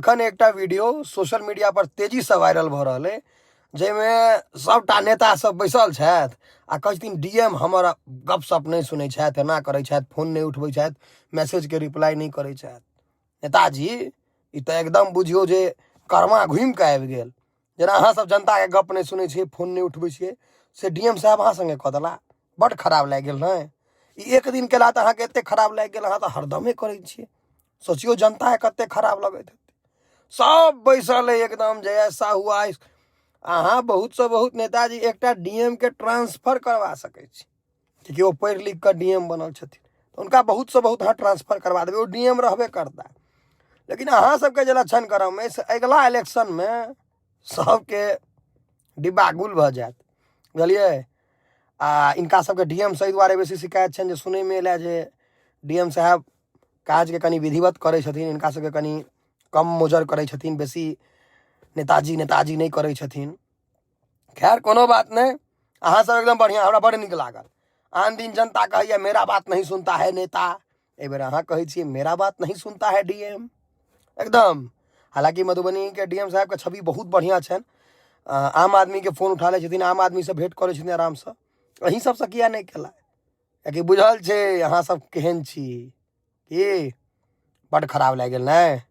एखन एकटा video social media पर तेजीसँ वायरल भऽ रहल अइ, जाहिमे सभटा नेता सब बैसल छथि आ कहै छथिन डी एम हमर गपशप नहि सुनै छथि, एना करै छथि, फोन नहि उठबै छथि, मैसेजके रिप्लाई नहि करै छथि। नेताजी, ई तऽ एकदम बुझियौ जे कर्मा घुमि कऽ आबि गेल। जेना अहाँ सब जनताके गप नहि सुनै छियै, फोन नहि उठबै छियै, से डी एम साहब अहाँ सङ्गे कऽ देला। बड्ड खराब लागि गेल ने। ई एक दिन केला तऽ अहाँके एते खराब लागि गेल, अहाँ तऽ हरदमे करै छियै। सोचियौ जनताके कते खराब लगैत हेतै। सब बैसल अइ एकदम जे ऐसा हुआ। अहाँ बहुतसँ बहुत नेताजी एकटा डी एम के ट्रांसफर करवा सकै छी, कियाकि ओ पढ़ि लिख कऽ डी एम बनल छथिन, तऽ हुनका बहुतसँ बहुत अहाँ ट्रांसफर करवा देबै, ओ डी एम रहबे करता। लेकिन अहाँ सबके जे लक्षण करम अइ से अगिला इलेक्शनमे सबके डिब्बा गुल भऽ जायत, बुझलियै? आ इनका सबके डी एम से एहि दुआरे बेसी शिकायत छनि जे सुनैमे एलै जे डी एम साहेब काजके कनि विधिवत करै छथिन, इनका सबके कनि कम मोजर करै छथिन, बेसी नेताजी नेताजी नहि करै छथिन। खैर कोनो बात नहि, अहाँ सब एकदम बढ़िआँ, हमरा बड़ नीक लागल। आन दिन जनता कहैया मेरा बात नहीं सुनता है नेता, एहि बेर अहाँ कहै छियै मेरा बात नहीं सुनता है डी एम। एकदम हालांकि मधुबनी के डी एम साहब के छवि बहुत बढ़िआँ छनि, आम आदमी के फोन उठा लै छथिन, आम आदमीसँ भेँट करै छथिन आरामसँ। अहीं सबसँ किया नहि केला? कियाकि बुझल छै अहाँ सब केहन छी। की बड्ड खराब लागि गेल ने?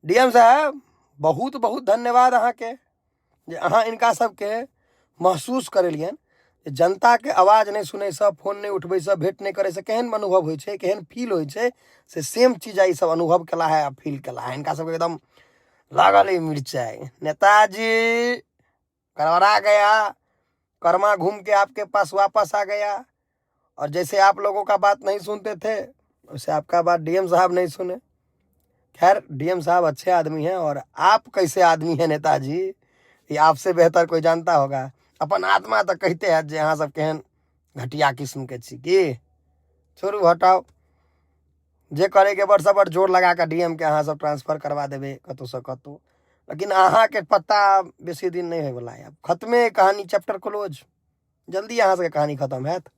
डी एम साहब, बहुत बहुत धन्यवाद अहाँके जे अहाँ इनका सबके महसूस करेलियनि जे जनताके आवाज नहि सुनैसँ, फोन नहि उठबैसँ, भेँट नहि करैसँ केहन अनुभव होइ छै, केहन फील होइ छै। से सेम चीज आइ सब अनुभव केला है आ फील केला है। इनका सबके एकदम लागल है मिरचाइ। नेताजी गड़बड़ा गया, कर्मा घूम के आपके पास वापस आ गया। और जैसे आप लोगों का बात नहीं सुनते थे, वैसे आपका बात डीएम साहब नहीं सुने। खैर डीएम साहब अच्छे आदमी हैं और आप कैसे आदमी हैं नेताजी, ये आपसे बेहतर कोई जानता होगा। अपन आत्मा तऽ कहिते हैत जे अहाँ सब केहन घटिया किस्म के छी। की छोड़ू, हटाउ, जे करैके बड़ से बड़ जोर लगा कऽ डी एम के अहाँ सब ट्रांसफर करवा देबै कतहुसँ कतहु, लेकिन अहाँके पत्ता बेसी दिन नहि होइवला यऽ। खत्मे कहानी, चैप्टर क्लोज। जल्दी अहाँ सबके कहानी खत्म हैत।